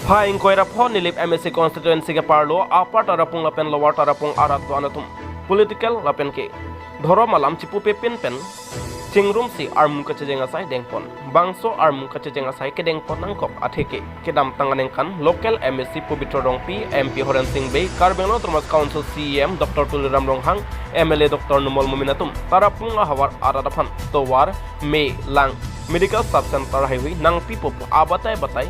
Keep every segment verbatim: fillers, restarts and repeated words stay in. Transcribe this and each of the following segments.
Phai ingkoi ra pho Nilip M A C constituency ke-arlo Upper Tarapung lapen Lower Tarapung arat do-an atum political lapen ke dhorom alam chipupepin pen chingrumsi armu kachejeng asai dengpon. Bangso armu kachejeng asai kedengpon nangkok atheke kedamtang aningkan local M A C Pobitro Rongpi, M P Horen Sing Bey, Karbi Anglong Autonomous Council C E M Doctor Tuliram Ronghang, M L A Doctor Numal Momin atum Tarapung ahavar arat aphan tovar, me, lang, medical sub center haihui nangpipo pu abatai batai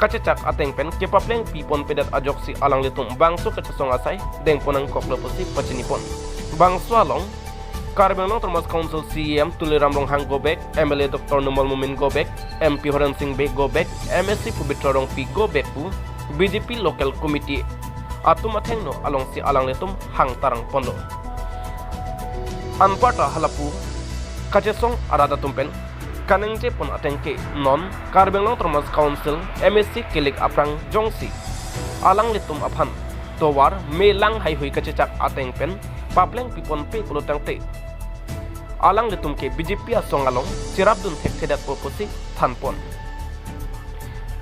kachechak ateng pen kepapleng pipon pedet ajoksi alanglitum bangso kachesong asai dengpon nangkoklo pusi pachinipon. Bangso along Karbi Anglong Autonomous Council C E M Tuliram Ronghang go back, M L A Doctor Numal Momin go back, M P Horen Sing Bey go back, M A C Pobitro Rongpi go back pu B J P local committee atum athengno alongsi alanglitum hang tarang ponlo. Anparta halapu kachesong arat atum pen kaningjepon ateng ke non Karbi Anglong Autonomous Council M A C kelik aphrang jongsi alanglitum aphan tovar, me, lang haihui kachechak ateng pen papleng piponpe pulo tangte alanglitum ke B J P asong along cherapdun thekthedetpo pusi thanpon.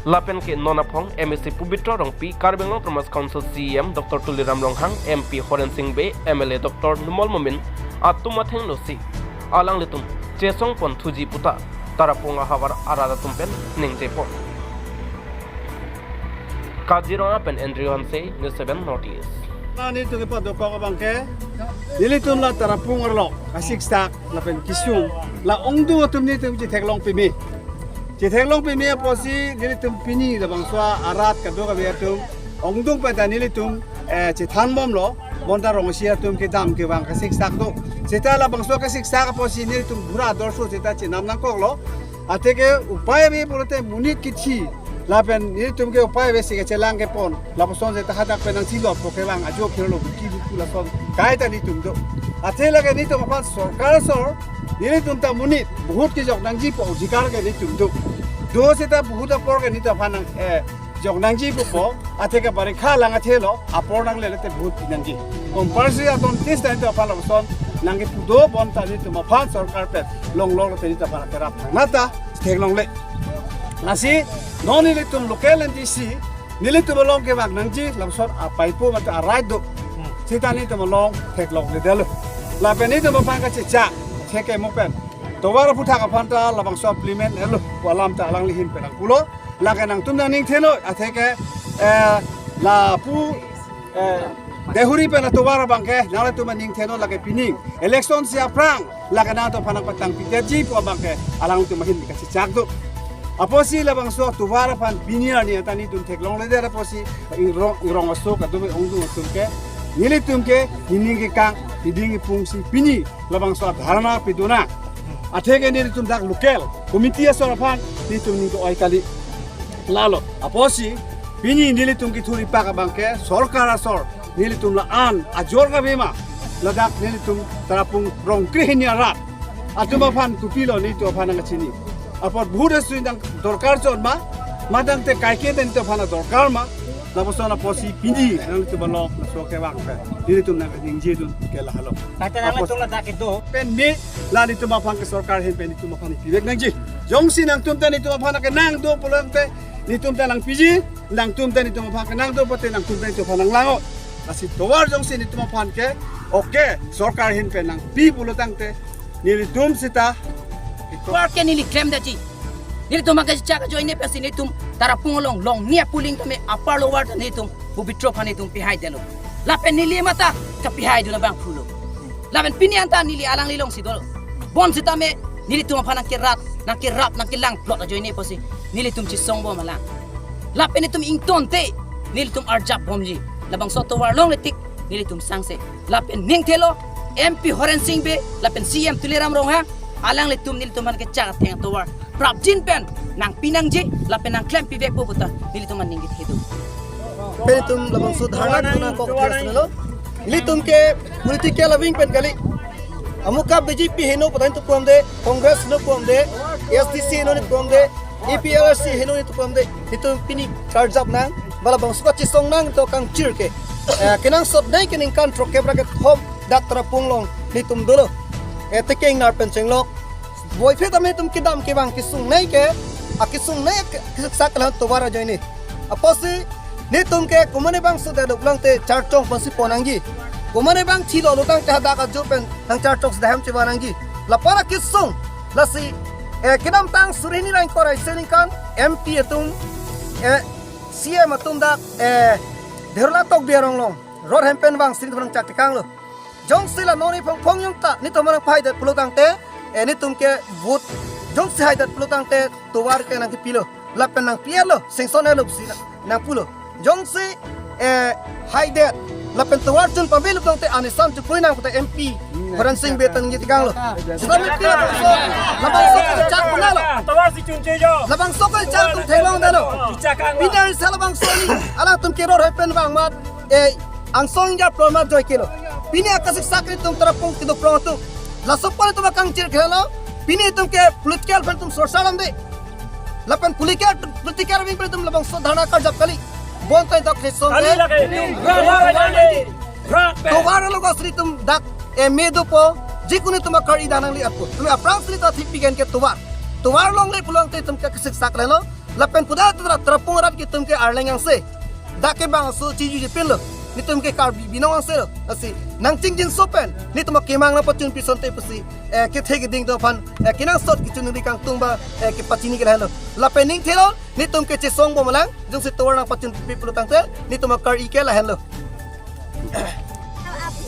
Lapen ke non aphong M A C Pobitro Rongpi, Karbi Anglong Autonomous Council C E M Doctor Tuliram Ronghang, M P Horen Sing Bey, M L A Doctor Numal Momin atum athengno si alanglitum chesongpon thuji puta Tarapung ahavar arat atum pen ningjepon. Kaziranga pen Andrew Hanse, News seven North East. Nelitum kepadokok abang ke, nelitum la Tarapung arlo kasiksak lapen kesung, la ongdung atum nelitum chetheklong peme. Chetheklong peme apotsi nelitum pini labangso arat kadokave atum ongdung pen ta nelitum, eh, chethanbomlo, bonta rong isi atum kedam kevang kasiksak do. Seta labangso kasiksak apotsi nelitum bura dorso seta chenam nangkoklo. Atheke upai ave pulote monit kithi lapen nelitum ke upai avesi kachelang kepon. Lapuson seta hadak pen nangchilotpo kevang ajo khelo buki buku lason kaita nelitum do. Athe lake nelitum aphan sorkar asor, nelitum ta monit bahut kejok nangjipo, odhikar ke nelitum do. Do seta bahut apor ke nelitum aphan nang, eh, jok nangjipo. Atheke barikha lang athelo, apor nanglele te bahut pi nangji. Compulsory aton tis ta nelitum aphan lapuson nangkepu do, bonta nelitum aphan sorkar pen longlok te nelitum aphan kerap thangnat ta theklongle. Lasi non nelitum local M D C, nelitum along kevang nangji lapuson apaipo mate a-right do. Seta nelitum along theklongledetlo. Lapen nelitum aphan kachechak, cheke mo pen tovar aphuthak aphan ta labangso implement etlo pu alam ta alangli ahin pen nangpulo. Lake nangtum nangning thelo, atheke, eh, lapu, eh, Deihori pen atovar abang ke nanglitum aning thelo, lake pining election si aphrang lake nangtum aphan nangpatangpidetji pu abang ke alangtum ahin kachechak do. Apotsi labangso tovar aphan pini arni anta nelitum theklongledet apotsi ingrong, ingrong aso kadokave ongdung atum ke, nelitum ke nening kekang, neding kepungsi pini labangso adharna pidunang. Atheke nelitum dak local committee asor aphan nelitum ning ke-oi kali. Lalo apotsi pini nelitum kethur ipak abang ke sorkar asor nelitum la-an ajor kave ma, ladak nelitum Tarapung rong krehini arat atum aphan kopilo nelitum aphan nangkachini. Apot bahut asui nang dorkar chot ma, madang te kaike den te aphan dorkar ma, lapuson apotsi pini nangtum along laso kevang pen nelitum nangkaningjedun ke lahelo. Kata nang apot tung ladak kedo. Pen me la nelitum aphan ke sorkar ahin pen nelitum aphan pivek nangji. Jongsi nangtum ta nelitum aphan kenang do pulote nelitum ta nangpiji, nangtum ta nelitum aphan kenang do pulote nangtum ta nelitum aphan nanglang-o. Lasi tovar jongsi nelitum aphan ke, oke, sorkar ahin pen nangpi pulo tangte nelitum seta tovar ke neli klemdetji. Nelitum abang kachechak ajoine pensi nelitum Tarapung along longni apuling tame Upper Lower ta nelitum Pobitro aphan nelitum pihaidetlo. Lapen neli mate kapihaidun abang pulo. Lapen pini anta neli alangli alongsi dolo. Bonsitame nelitum aphan nangkerap, nangkerap, nangkelangplot ajoine apotsi nelitum chesongbom alang. Lapen nelitum ingtonte nelitum arjapbomji. Labangso tovar longle tik nelitum sangse. Lapen ning thelo M P Horen Sing Bey, lapen C M Tuliram Ronghang, alanglitum nelitum aphan kechak atheng tovar prapjin pen nangpi nangji, lapen nangklem pivekpo puta nelitum aning kethe do. Pen itum labangso dharna duna kok thesnelo. Nelitum ke political aving pen kali. Amukap B J P heno puta nelitum pamde, Congress heno pamde, A S D C heno nelitum pamde, A P H L C heno nelitum pamde. Nelitum pini karjap nang, ba labangso kachesong nang to kangchir ke. Eh, kenangsot nai keningkan throk kep ra kethom dak Tarapung along nelitum dolo. Eh, tekeng nar pen chenglok. Boyphe tame itum kedam kevang kesung nai ke, akesung nai ke, kesak kelang tovar ajoine. Apotsi netum ke komatne bangso det pulo tangte charchong pensi pon nangji. Komatne bang thilo pulo tangte hadak ajo pen nang charchong si dam chevan nangji. Lapu ra kesung, lasi, eh, kedamtang suri hini ra ingkoi ra isi aningkan M P atum, eh, C M atum dak, eh, Derola Tokbi arong along road hem pen vangsi nelitum nangchak tekanglo. Jongsi la non ni phong phong jong ta netum nangpahai det pulo tangte, eh, netum ke vote jongsi hai det pulo tangte tovar ke nangkepilo. Lapen nangpi-etlo, sanction etlo pusi nang, nangpulo. Jongsi, eh, hai det lapen tovar chun pame pulo tangte anisan chukui nang puta M P Horen Sing Bey ta nangji tekanglo. Sita M P labangso, labangso kachak punalo. Tovar si chun chejo. Labangso kachak atum theklong detlo. Chakang. Pini arisa labangso ni alangtum ke road hem pen vang amat, eh, angsong ingjar plon amat joi kelo. Pini akasik sakri atum tarapung kedo prong atum. Laso apor netum akangchir khelo. Pini netum ke political aphan netum sorsa lam de. Lapen political, political wing pen netum labangso dharna karjap kali. Bonta dak kesung kali ke lake. Rak, rak, rak, rak. Tovar along asri atum dak, eh, me dopo. Jikunu atum akari dam nangli apo. Tumi aphrang sri ta thik pigen ke tovar. Tovar longle pulo tangte netum ke akasik sak lelo. Lapen puda tra-, trapung arat ke netum ke Arleng angse. Dak ke bangso chiju jepinlo. Netum ke Karbi Binong angse lo. Lasi nangchingjinso pen netum akemang nangpachun pi asonte pusi, eh, kethe keding atum aphan, eh, kenangsot kechun nangri kangtung ba, eh, kepachini ke lahenlo. Lapen ning thelo, netum ke chesong bomlang, jongsi tovar nangpachun pi pulo tangte netum akari ke lahenlo.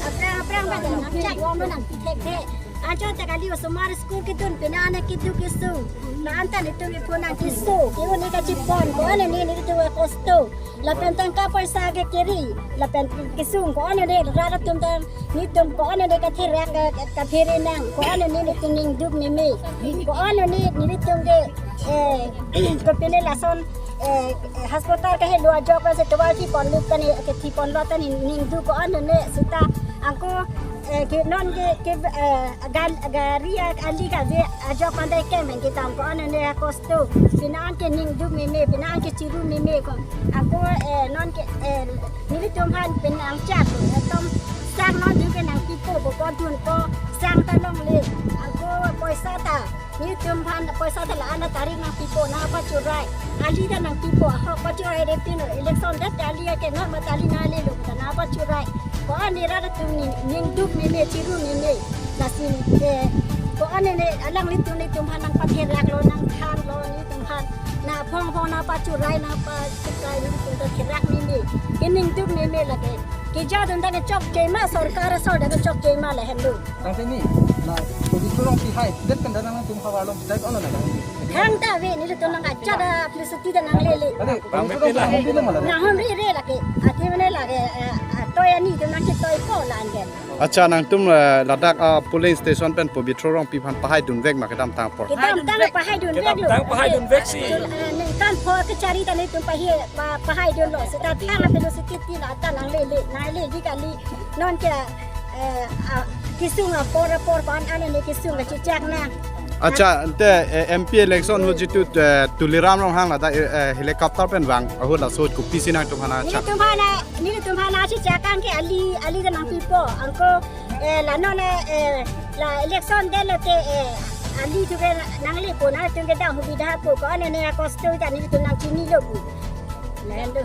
Aphrang, aphrang ba nangchak, nangthekthe. Anchot ta kali osomar school kedun pina ana kedo kesung. Na anta netum iphun nangkeso. Ke-un ne kachipon, ko-an ne netum kosto. Lapen tangka poisa ke keri. Lapen kesung, ko-an ne rat atum ta netum ko-an ne katherak ka, ka, kathere nang. Ko-an ne netum ning duk meme. Ko-an ne netum ke, eh, kopine lason, eh, hospital kahelo ajok pensi tovar thi ponlo tani, kethi ponlo tani ning duk ko-an ne sita angko, eh, ke non ke, ke, eh, gal-, gari a-, ali kave ajok pandai ke men ke tam ko-an ne kosto. Pina an ke ning duk meme, pina an ke chiru meme ko. Angko, eh, non ke, eh, nelitum aphan pina angchak, eh, tom sang non dun ke nangpipo, bo ko dunpo, sang ta longle. Angko poisa ta netum aphan poisa ta la-an atarik nangpipo, nangpachurai. Ali ta nangpipo, ahok pachurai de pino, election det ali ke non mat ali nanglelo ta nangpachurai. Ko-an ne rat atum ning, ning duk meme, chiru meme. Lasi, eh, ko-an ne alanglitum netum aphan nangpatheraklo, nangthanlo netum aphan. Nangphong phong nangpachurai, nangpachurai netum ta therak meme. Ke ning duk meme lake. Keja dun ta kechok kema, sorkar asor ta kechok kema lahenlo. Tangte ni, la, Pobitro Rongpi hai det pen ta nangtum havar along dai ko-an lo na? Thangta ave, nelitum nangkachada, publicity ta nanglele. Ade, Pobitro Rongpi nanghumri lo ma la? Nanghumri re lake, athe mane lake, eh, ah, toi ani atum nangchetoipo la-an ke. Accha, nangtum, eh, ladak, ah, polling station pen Pobitro Rongpi aphan pahai dunvek ma kedamtang apor? Kedamtang pahai dunveklo. Kedamtang pahai dunvek si. Eh, ningkan pho kechari ta netum pahai, pa-, pahai dunlo. Sita thang la publicity ti la ta nanglele, nangleji kali. Non ke, eh, ah, kesung apor apor ko-an an ne kesung kachechak nang. Accha, ante, eh, M P election ahut jitu, eh, Tuliram Ronghang ladak, eh, eh, helicopter pen vang ahut laso ahut kopisi nangtum aphan accha? Nelitum aphan, nelitum aphan chechak ang ke ali, ali ta nangpipo. Angko, eh, la non, eh, la election detlo te, eh, ali thu ke nanglepo, nangtum ke dang hubidha po, ko-an ne akosto ta nelitum nangchinilo pu. Lahenlo.